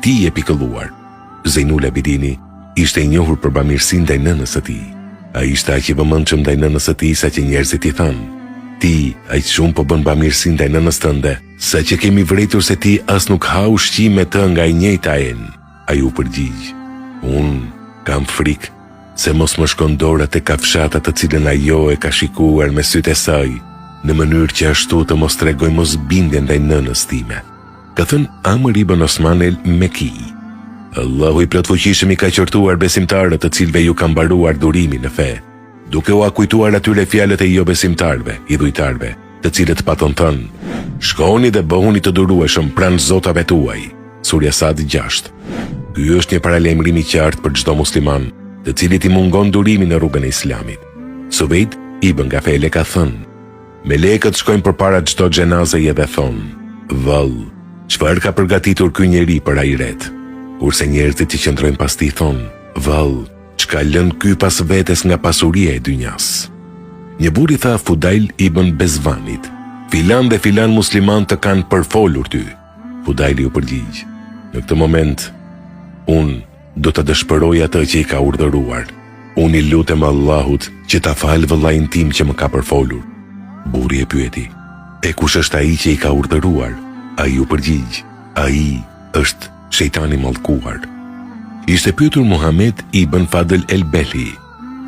ti je pikëlluar. Zejnul Abidini ishte i njohur për bamirësi ndaj nënës së tij. Ai ishte aq i vëmendshëm ndaj nënës së tij saqë njerëzit i thanë, Ti aq shumë po bën bamirësi ndaj nënës tënde, saqë kemi vërejtur se ti as nuk ha ushqim me të nga e njëjta enë. Ai u përgjigj, Unë kam frikë se mos më shkon dora te kafshata të cilën ajo e ka shikuar me sytë e saj, në mënyrë që ashtu të mos tregoj mosbindje ndaj nënës time. Ka thënë Amr ibn Osman el Meki. Allahu i plotfuqishëm i ka qortuar besimtarët të cilëve ju ka mbaruar durimi në fe, duke ua kujtuar atyre fjalët e jobesimtarëve, idhujtarëve, të cilët patën thënë, Shkoni dhe bëhuni të durueshëm pranë zotave tuaj. Surja Sad 6. Ky është një paralajmërim i qartë për çdo musliman, të cilit i mungon durimi në rrugën e Islamit. Suvejd ibn Gafele ka thënë, Melekët shkojnë përpara çdo xhenazeje dhe thonë, Vallë, çfarë ka përgatitur ky njeri për ahiret? Kurse njerëzit që qëndrojnë pas tij thonë, Vallë, ç'ka lënë ky pas vetes nga pasuria e dynjasë? Një burrë i tha Fudajl ibn Bezvanit, Filan dhe filan muslimanë të kanë përfolur ty. Fudajli u përgjigj, Në këtë moment, unë do ta dëshpëroj atë që i ka urdhëruar. Unë i lutem Allahut që ta falë vëllain tim që më ka përfolur. Burri e pyeti, E kush është ai që i ka urdhëruar? Ai u përgjigj, Ai është shejtani i mallkuar. Ishte pyetur Muhamed ibn Fadl el Belhi,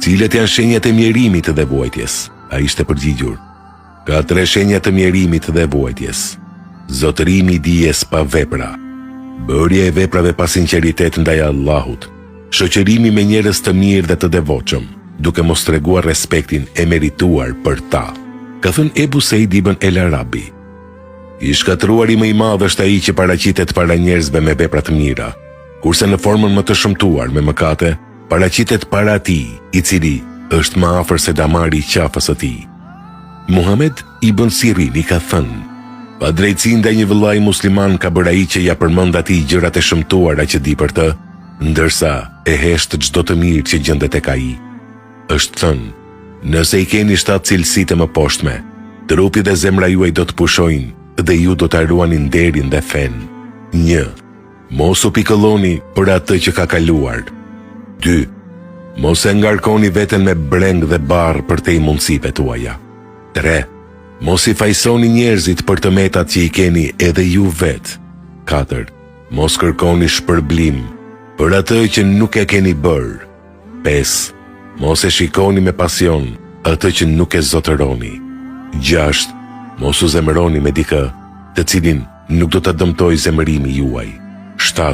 Cilat janë shenjat e mjerimit dhe vuajtjes? Ai ishte përgjigjur, Ka tre shenja të mjerimit dhe vuajtjes. Zotërimi i dijes pa vepra, bërja e veprave pa sinqeritet ndaj Allahut, shoqërimi me njerëz të mirë dhe të devotshëm, duke mos treguar respektin e merituar për ta. Ka thënë Ebu Seid ibn El Arabi. I shkatërruari më i madh është ai që paraqitet para njerëzve me vepra të mira, kurse në formën më të shëmtuar me mëkate, paraqitet para atij, i cili është më afër se damari i qafës së tij. Muhamed ibn Sirini ka thënë, Padrejtësi ndaj një vëllai musliman ka bërë ai që ia përmend atij gjërat e shëmtuara që di për të, ndërsa e hesht çdo të mirë që gjendet tek ai. Është thënë, nëse i keni shtatë cilësitë e mëposhtme, trupi dhe zemra juaj do të pushojnë dhe ju do ta ruani nderin dhe fenë. 1. Mos u pikëlloni për atë që ka kaluar. 2. Mos e ngarkoni veten me brengë dhe barrë përtej mundësive tuaja. 3. Mos i fajësoni njerëzit për të metat që i keni edhe ju vetë. 4. Mos kërkoni shpërblim për atë që nuk e keni bërë. 5. Mos e shikoni me pasion atë që nuk e zotëroni. 6. Mos u zemëroni me dikë, të cilin nuk do ta dëmtojë zemërimi juaj. 7.